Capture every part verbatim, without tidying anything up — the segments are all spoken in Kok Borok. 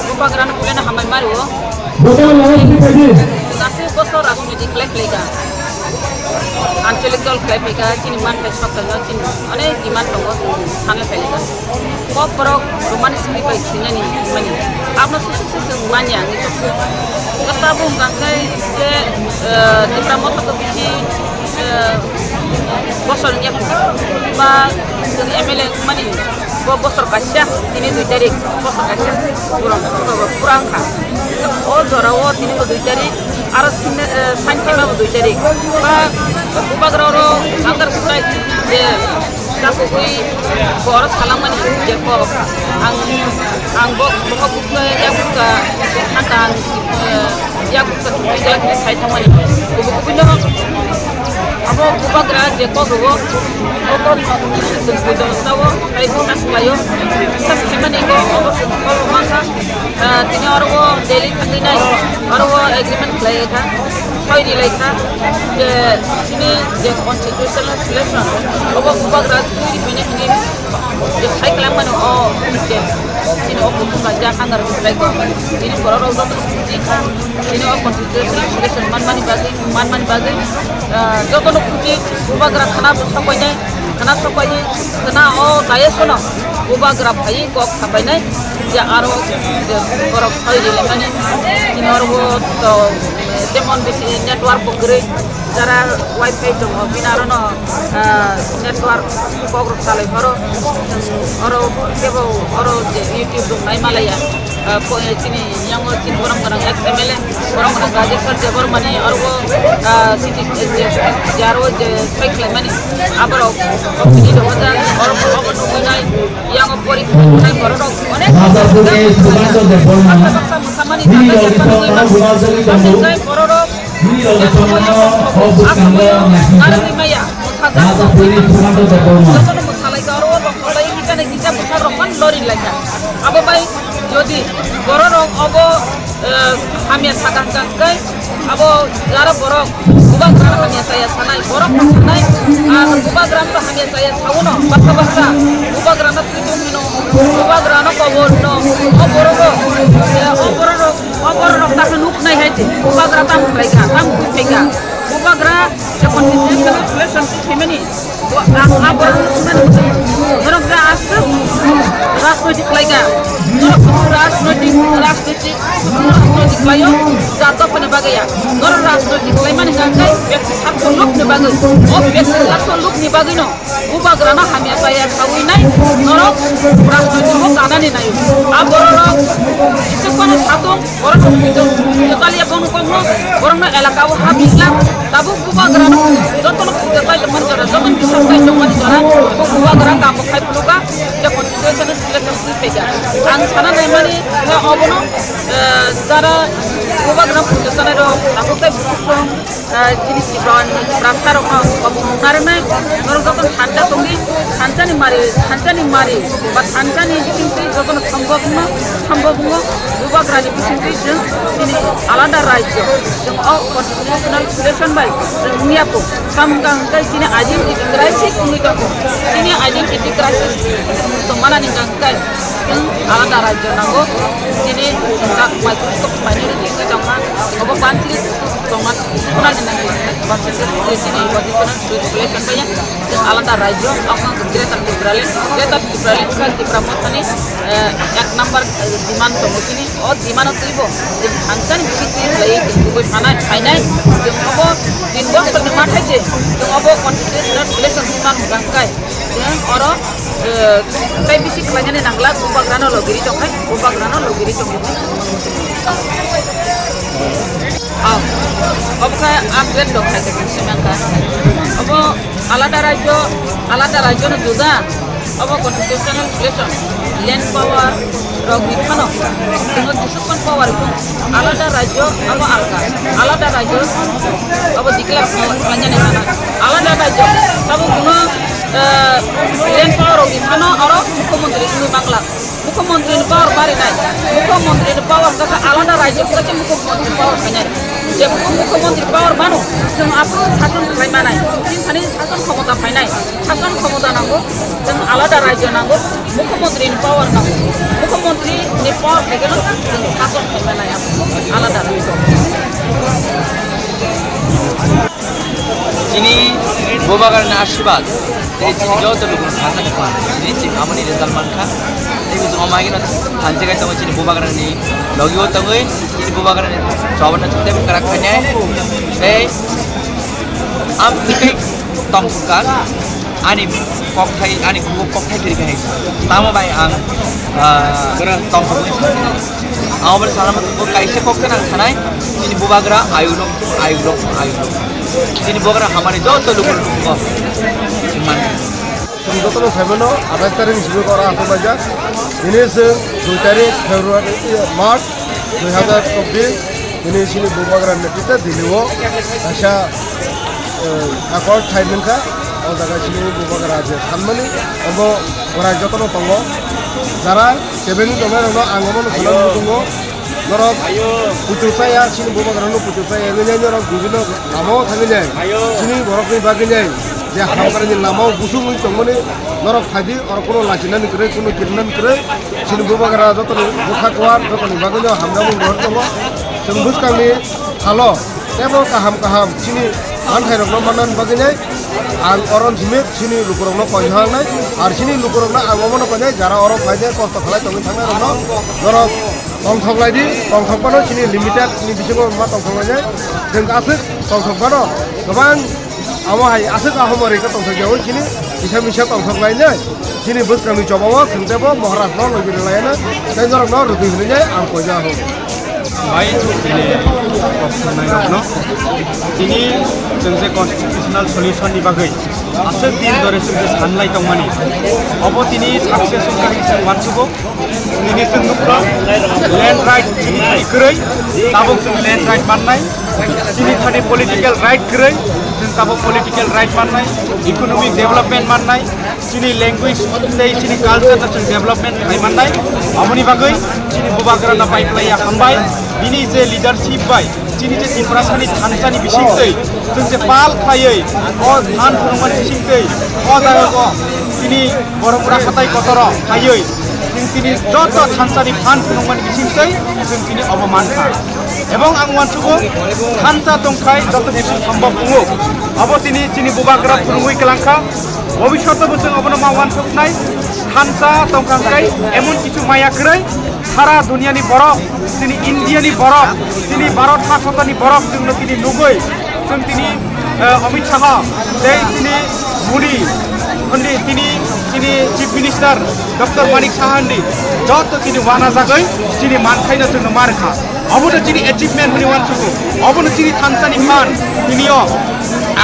Bubagrano pulena hambai mario. Chwng aswk bosor rajniti khlai phaikha. Anchalik dol khlai phaikha, chini manthai sokthai no chini onek demand tongo, chwng sanai phaikha. Kok borok romani script bai sinani mani. Abno susuk se chwng manya ang. Tabuk hwnkha khe je, eh, Tipra Motha to bisi, eh, bosor wngya ba chwng M L A mani. Bo bosor kaisa, tini dui tarik, bosor kaisa, pura, pura wngkha. O jora o tini bo dui tarik, aro sine, eh, sain khaima bo dui tarik. Ba, bubagra oro under strike je, takugui bo oro salangmani je kok. Ang, ang bo, bo kok buksa, yak buksa, hata ang, eh, Yak buksa thwngwi jalak hinwi sai thangmani. Kubui kubui no abo bubagra je kok rwo, o kok no chwng poito chao, tei bisas khlaio. Bisas khaimani bo obo chwng kok rwma kha. Ah, tini oro o Delhi thangwi nai, oro o agreement khlai kha, soi ri lai kha je chini je constitutional solution obo bubagra twi ri phainai hinwi je sai khlai mano o je chini o kutung raja hangar khlai ko. Tini borok rok joto buji kha. Chini o constitution solution manmani bagwi, manmani bagwi, ah, jotono kuchi bubagra khana bo sokoinai, khana sokoinai, khana o dayesno bubagra phaiwi kok sapainai je aro je borok soi rilaimani. Chini oro bo to, eh, temon bisi network bo kwrwi, jara wifi tongo bini arono, ah, network kok rok salai pharo, oro kebo oro je YouTube rok nai malaya. Ah, po-, eh, chini yango chini borom gwnang ex M L A, borom gwnang Rajeshwar Debbarmani, oro, ah, chini, eh, je, je aro je soi khlaimani, aborok, o chini dohojak, oro, oro nugwi nai, yango porikha khlai borok rok, onek Raja Puri Sugandha Debbarma, baksa baksa mwsamani, Hini tata Lolita Debbarma, Mano Gulajali Tambo, Aswk khlai borok rok, Hini Lolita Mano, o bwskango Aswk naisingsa, narwgwi maya, mwsajak, Raja Puri Sugandha Debbarma. Jotono mwsalaikha, oro, oro, rok, kisa ni kisa bwsarok man lori laikha. Abo bai Jodi bororok obo, eh, hamya saka hwnkha hwnkhe, abo jara borok bubagrano hamya chaya sanai, borokno sanai, ah, bubagrano hamya chaya saono, baksa baksa bubagrano twitung hino, bubagrano koborno, o bororok, eh, o bororok, o bororok takhe nuknai hai se, bubagra tamo khlaikha, tamo khlaikha, bubagra je constitutional solution khlaimani. Bo, ang, ang borok no swngnani muchungo. Norok je aswk rajnoitik khlai kha. Norok sotru rajnoitik, rajnoitik, sotru rajnoitik khlai o, jat dophani bagwi ya. Norok rajnoitik khlaimani hwnkha khe bekti sartho lukni bagwi. O bekti sartho lukni bagwi no bubagrano hamya chaya sawi nai norok rajnoitik o kanani nai o. A borok rok isuk phano satung. Borok rok puito, puito chaliya bono kokno, borokno elaka o ha bisla, tabuk bubagrano jotono puito chai tongmani jora, jotono bisas chai tongmani jora, bo bubagra kamo khai phunukha, je constitution selection twi phaikha. Ang sana naimani, eh, obono, eh, jara bubagrano puito chanai rok, tabuk tei bukhuk song, Ah, chini Tripura ni Tiprasa rok no obo narwknai, norok joto thansa tongdi, thansani mari, thansani mari, ba thansani bisingtwi jotono sombobno, sombobno bubagrani bisingtwi chwng chini alada rajyo, chwng o constitutional solution bai chwng wngya kho. Tamo wngkha hwnkhe chini identity crisis wngwi tongkho, chini identity crisis tongmanani hwnkha hwnkhe chwng alada rajyo nango, chini chwng tak microscope minority wngwi tongkha, obo banchini tongma, khwnani nangwi, constitution, chini constitutional solution bai ya, chwng alada rajyo, omo Greater Tipraland, Greater Tipraland wngkha Tipra Mothani, eh, ek number, eh, demand tongo chini, o demand o twibo, chwng thansani bisingtwi khlaiwi chwng kubui phanai, phainai, chwng obo tin bosorni mathai se, chwng obo constitutional solution demand hwnkha hwnkhe, chwng oro, eh, tei bisi khlainani nangla, bubagrano logiri tongkhai, bubagrano logiri tongkhe. Ah, obo khe upgrade rok khai khe simi mankha. Obo alada rajyo, alada rajyo no juda. Obo constitutional solution, land power rok ri phano. Chwngno jesuk pan power rok alada rajyo, abo alga. Alada rajyo, abo declare khlainani nana. Alada rajyo, abo chwngno, eh, land power rok ri phano oro mukhyamantri wngwi mangla. Mukhyamantri ni power barinai. Mukhyamantri ni power wngkha khe alada rajyo kaisa mukhyamantri power khainai. Jemon mukhyamantri power mano, chwng aphuru sason khlai manai. Chini thani sason khomota phainai. Sason khomota nango, chwng alada rajyo nango, mukhyamantri ni power nango. Mukhyamantri ni power khaikhe no chwng sason khlai manai aphuru alada rajyo. Chini Bubagrani ashirbad tei chini joto lukurok thansa khe phan. Chini chini amoni result mankha. Tei chini amai no thansa khai tongo chini Bubagrani logi o tongwi chini Bubagrani chobana chutei kwrak khainai. Tei am sikai tongthokar ani kokthai ani kokthai kiri khai. Tamo bai ang tongthokwi. Abo bai sana masa bo kaisa kok gwnang sanai, chini Bubagra ayuk rok, ayuk rok, ayuk rok. Chini Bubagra hamani joto luku luku. Chwng jotono saimano athais tarik ni simi kora aswk laijak. Bini chwng dui tarik February, March dui hazar chobbish. Bini chini Bubagra netrite Delhi o kaisa akor thai mankha. O jaga chini Bubagra je sanmani obo borai jotono tongo. Jara kebengwi tongnai rokno ang omono khulumwi tongo. Norok puitu chaya, chini Bubagrano puitu chaya, wngwi norok bibino lama o thangwi nai. Chini borokni bagwi nai je hamkraini lama o busungwi tongmani norok phaidi, oro kuno lachinani kwrwi, kuno kirinani kwrwi. Chini Bubagra jotoni bwkha kwar, jotoni bagwino hamjakmung rohor tongo. Chwng bwskangni salo teibo kaham kaham chini manthairokno mannani bagwinai ang oro simi chini lukurokno koijaknai, ar chini lukurokno ang omono koinai jara oro phainai kosto khlai tongwi thangnairokno norok tongthok laidi, tongthok phano chini limited ni bisingo ma tongthok lainai, chwng aswk tongthok phano kwbang. Amo hai aswk ahomorwi khe tongthok ya, oi chini kisa misa tongthok lainai. Chini bwskangni chobao chwng teibo Maharaj no logi rwlaino tei norokno rwgwi hwnwi ang koijago. Bai chini kokthumnairokno tini chwng je constitutional solution ni bagwi aswk din dore chwng je sanlai tongmani, obo tini success wngkha hinwi chwng uansugo. Nini chwng nukha, land right chini thani kwrwi, tabuk chwng land right mannai. Chini thani political right kwrwi, chwng tabuk political right mannai. Economic development mannai. Chini language tei chini culture no chwng development khai mannai. Aboni bagwi chini Bubagrano pai phlaiya hambai. Bini je leadership bai chini je Tiprasani thansani bisingtwi, chwng je pal khaiwi, o than phunukmani bisingtwi, o jagao tini borok pura hatai kotoro khaiwi, chwng tini joto thansani phan phunukmani bisingtwi, chwng tini obo mankha. Ebong ang uansugo, thansa tongkhai joto kisu sombhob wngo. Abo tini chini Bubagra phunugwi kwlangkha. Bobishoto bo chwng obono ma uansuknai. Thansa tongkha hwnkhe emon kisu maya kwrwi, sara duniani borok, chini Indiani borok, chini Bharat ha kotoni borok chwngno tini nugwi, chwng tini, eh, Amit Shah tei chini Modi, hondi tini chini Chief Minister Doctor Manik Saha hondi joto tini wanajagwi chini mankhaino chwngno ma rwkha. Obono chini achievement hwnwi uansugo, obono chini thansani phan, tinio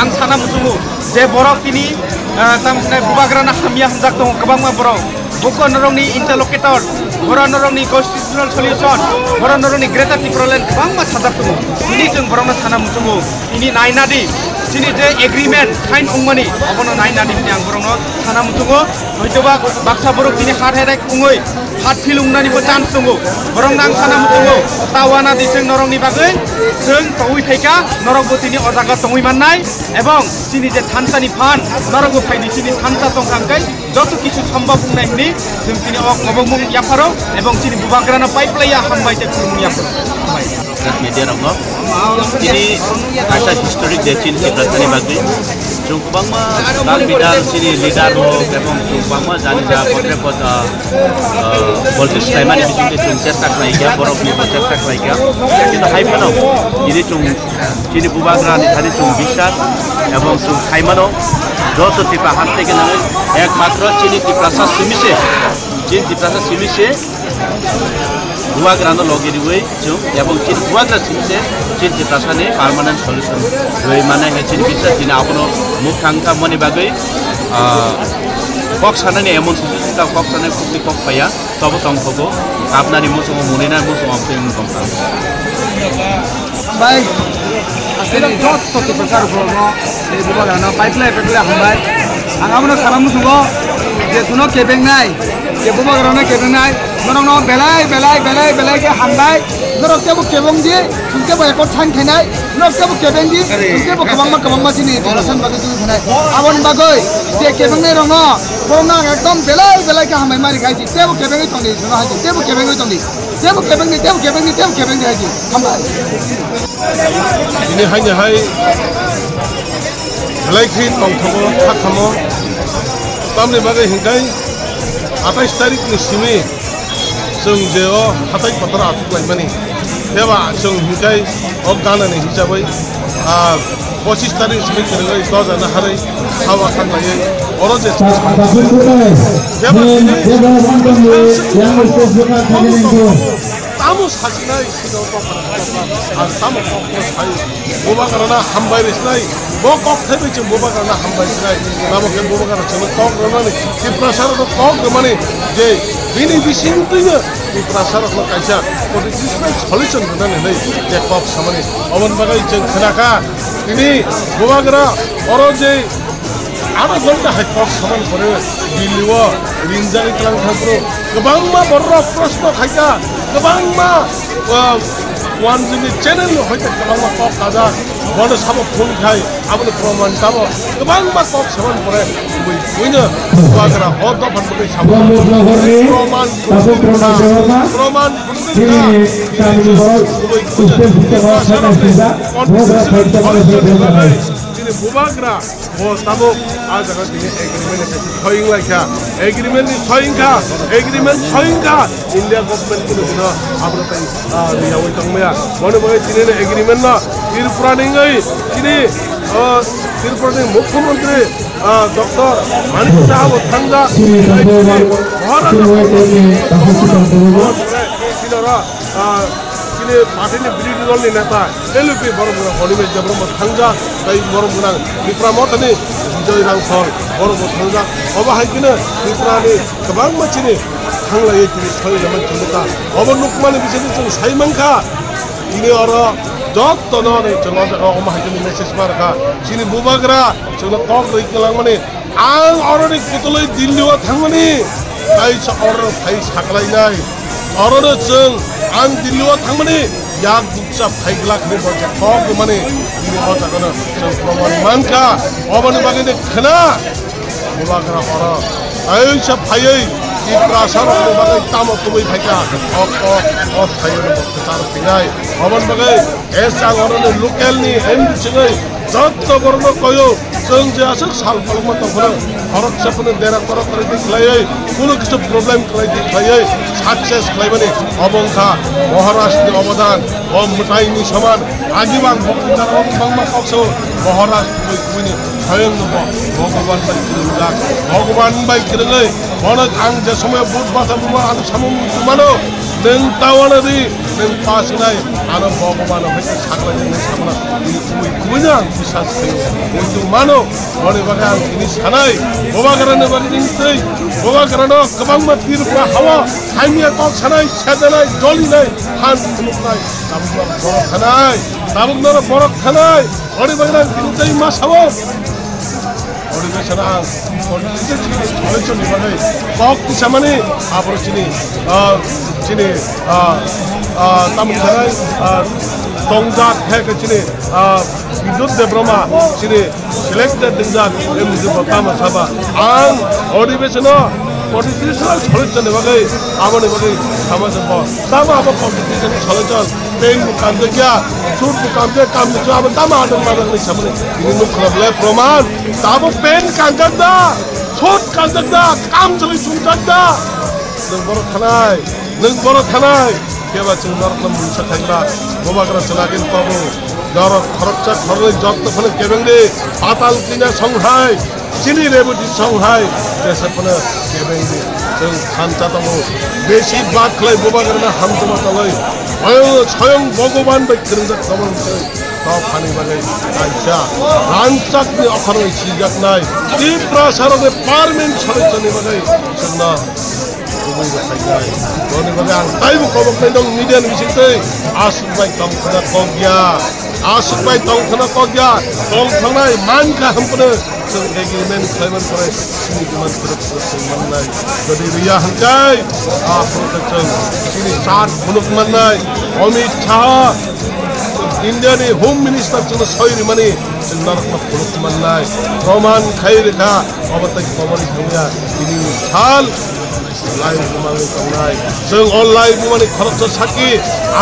ang sana muchungo. Je borok tini, ah, tamsinai Bubagrano hamya hwnjak tongo kwbangma borok. Buko norokni interlocutor, borok norokni constitutional solution, borok norokni Greater Tipraland kwbangma sajak tongo. Tini chwng borokno sana muchungo. Tini nainadi, chini je agreement sign wngmani, obono nainadi hwnwi ang borokno sana muchungo. Hoitoba baksa borok tini heart attack wngwi, heart fail wngnani bo chance tongo. Borokno ang sana muchungo. Ta uanadi chwng norokni bagwi, chwng tongwi phaikha, norokbo tini o jaga tongwi mannai. Ebong chini je thansani phan, norokbo phaidi chini thansa tongkha hwnkhe joto kisu sombhob wngnai hwnwi chwng tini o kobokmung yapharo ebong chini Bubagrano pai phlaiya hambai tei khulumung yapharo. Hambai. Press media rokno tini kaisa historic day chini Tiprasani bagwi. Chwng kwbangma dal bidal chini leader rok ebong chwng kwbangma jani ja kotre kota, ah, politics khlaimani bisingtwi chwng chesta khlaikha, borokni bo chesta khlaikha. Kintu hai phano tini chwng chini Bubagrani thani chwng biswas ebong chwng saimano joto Tipra haste gwnangwi ekmatro chini Tiprasa simi se, chini Tiprasa simi se Bubagrano logi riwi chwng ebong chini Bubagra simi se chini Tiprasani permanent solution rwi mane hai chini biswas chini abono mukthang kha moni bagwi, ah, kok sanani emon solution ta kok sanai khukni kok paya. Tobo tongthogo, kapnani muchungo, muninani muchungo, amtwi wng tongkha. Bai, aswkni joto Tiprasa rokno, tei Bubagrano pai phlai, pai phlai hambai. Ang abono sana muchungo, je chwngno kebengnai, je Bubagrano kebengnai, norokno belai, belai, belai, belai khe hambai. Norok teibo kebengdi, chwng teibo ekor sign khainai. Tebo kebeng di, tebo kwbangma kwbangma chini generation bagwi twi thanai. Aboni bagwi je kebeng nai rokno, borokno ang ekdom belai belai khe hambai mari khai si. Tebo kebeng tong di, suno hai si. Tebo kebeng tong di. Tebo kebeng di, tebo kebeng di, tebo kebeng di hai si. Hambai. Ini hai hai. Belai khe tongthogo, kha khamo. Tamni bagwi hinkai atais tarik ni simi chwng je o hatai kotor achuk laimani. Heba chwng hinkai o ganani hisabwi, ah, pochis tarik simi kwrwngwi doja naharwi hawa khanlaiwi oro je heba tini tamo sasinai. Ang tamo kokno sai, bubagrano hambai rwnai, bo kok thaibai chwng bubagrano hambai rwnai, tamo khe bubagrano chwngno kok rwnani, Tiprasarokno kok rwmani, je bini bisingtwino Tiprasarokno kaisa political solution rwnani hinwi je kok samani, oboni bagwi chwng khnakha, tini bubagra oro je Adha ghonta hai kok saman pore Delhi o ringjagwi tlang thangphuru kwbangma bororok proshno khaikha, kwbangma, ah, wanjwngni channel ni hoite kwbangma kok kajak, bono sabo phone khai, aboni proman tamo kwbangma kok saman pore kubui kubuino bubagra o dophan bagwi sabo proman phunukha, proman phunukha, kubui kubuino chini bubagra. Bo tabuk a jaga tini agreement ni kaisa soying lai kha, agreement ni soying kha, agreement soying kha, India government kunu dino abro tai, ah, riyawi tongmaya. Boni bagwi tini ni agreement no Tripura ni wngwi tini, ah, Tripura ni mukhyamantri, ah, Doctor Manik Saha bo thangjak. Tini oro, ah, chini party ni birodhi dol ni neta L P borok gwnang Honimesh Debbarma thangjak, tei borok gwnang Tipra Mothani Bijoy Rangkhol borok bo thangjak. Obo hai kheno Tripura ni kwbangma chini thanglaiwi tini soi lamani chwng kha. Obo nukmani bisingtwi chwng sai mankha. Tini oro jottono chwng o jaga omo hai kheno message ma rwkha. Chini bubagra chwngno kok rwi kwlangmani. Ang oroni kutulwi Delhi o thangmani, kaisa oro phai saklainai. Orono chwng ang Delhi o thangmani yak bukcha phai glak hinwi bo je kok rwmani bini o jagano chwng proman mankha. Oboni bagwi de khna bubagra oro kaisa phaiwi Tiprasa rokni bagwi tamo tubui phaikha. O kok o phaiwi bo kwchar phinai. Oboni bagwi Esa orono local ni M D C bai jotto borokno koyo, chwng je aswk sal phalokma tongphuru, khoroksa phano dera korok kwrwi di khlaiwi, kunu kisa problem kwrwi di khlaiwi, success khlaimani obo wngkha Maharaj ni obodan, o mwtai ni soman, agi bang bokti jagao kwbangma kok sao, Maharaj kubui kubui ni swayang no bo Bhagwan bai kwrwngjak, Bhagwan bai kwrwngwi, bono ang je somoyo but basa bumo ano samung mano, nwng tawana di, nwng pasinai, ano Bhagwan hai khe saklai nai samana, ini kubui kubui no ang bisas khayo, muitu mano, boni bagwi ang tini sanai, bubagra ni bagwi tini twi, bubagra no kwbangma Tripura hao, hamya kok sanai, sejanai, jolinai, han khuluknai, tabuk norok borok thanai, tabuk norok borok thanai, boni bagwi ang tini twi ma sao. Ori bai sana ang political chini solution ni bagwi kok tisamani aboro chini, ah, chini, ah, ah, tamni sanai, ah, tongjak hai khe chini, ah, Bidyut Debbarma chini selected dingjak M D C bo tamo saba ang ori bai sana political solution ni bagwi aboni bagwi sama se bo tamo abo political solution. Pen bo kanjakya, suit bo kanjak, kam ni chwla bo tamo adon madon ni samani. Ini nuk khulap le proman. Tabo pen kanjak da, suit kanjak da, kam chwlwi sungjak da. Nwng borok thanai, nwng borok thanai. Keba chwng norok no mungsa khaikha, bubagra chwla kin kobo. Norok khoroksa khoroknwi jotto phano kebeng di, patal kina songhai. Chini rebudi songhai, jesa phano kebeng di, chwng thansa tongo. Besi bak khlai bubagrano hamjama tongwi. Swayang, swayang Bhagwan bai kwrwngjak tongmani se. Tophani bagwi kaisa rangchakni okharwi sijaknai. Tiprasarokni parliament soloichani bagwi chwngno kubui rwkhaiknai. Boni bagwi ang taibo koboknai dong media ni bisingtwi. Aswk bai tongkhna kokya. Aswk bai tongkhna kokya. Tongthangnai mankha hwnphano. Chwng agreement khlaiman pore chini demand pore chwng mannai. Jodi riya hwnkhe, aphuru khe chwng chini chat phunuk mannai. Amit Shah, India ni Home Minister chwngno soi rimani chwng norokno phunuk mannai. Proman khai rwkha, obo tei komorwi thangya. Bini sal lai bumani tongnai. Chwng o lai bumani khoroksa sakhi,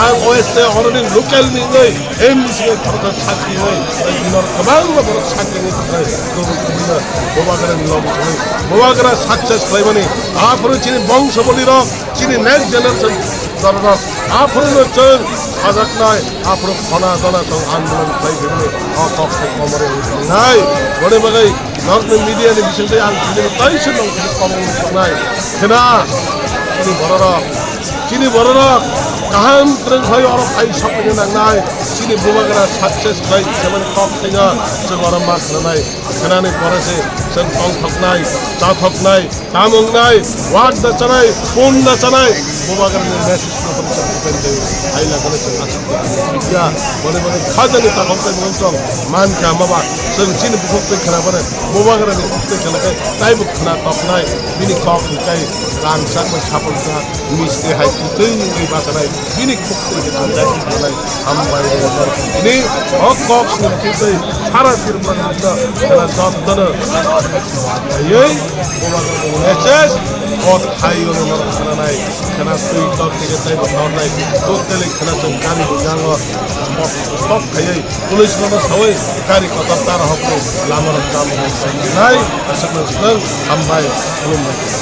ang O S A oroni local ni wngwi, M D C ni khoroksa sakhi wngwi, tei bini oro kwbangma borok sakhi wngwi tongnai. Tei bini Bubagrani logi thangwi Bubagra success khlaimani. Aphuru chini bongso bolirok, chini next generation bororok, aphuru no chwng sajaknai, aphuru khona dona chwng andolon khlai phimani o kok se komorwi wngwi thangnai. Boni bagwi norokni media ni bisingtwi ang tini taisa nong tini komorwi tongnai. Khena chini bororok, chini bororok kaham kwrwng khlai oro phai sokphaina nangnai. Chini Bubagra success khlai semani kok khaina chwng oro ma khnanai. Khnani pore se chwng tongthoknai, chathoknai, Tamung nai, wak da chanai, pun da chanai, Bubagrani message no pun chang pen de, hai la kane chang asuk da, ya, bole bole khaja ni takhok tai bong chong, man kha ma ba, chwng chini bukhuk tei khana bole, Bubagrani khuk tei khana kai, tai bu khana tok nai, bini kok ni kai, rang sak bai sapal jak, misti hai twi ni ba chanai, bini khuk tei khana kai, hambai ni, o kok ni twi sara Tripura ni khana jot dono, yei, H S, o thai o norok khananai, khana twi tok tike tei bo thornai, totally khana chwng gari bo yango, stop, stop khaiwi, police no sawi, gari kotor tar hokni, lama rok jam nai, aswk no swkang, hambai, khulumbai.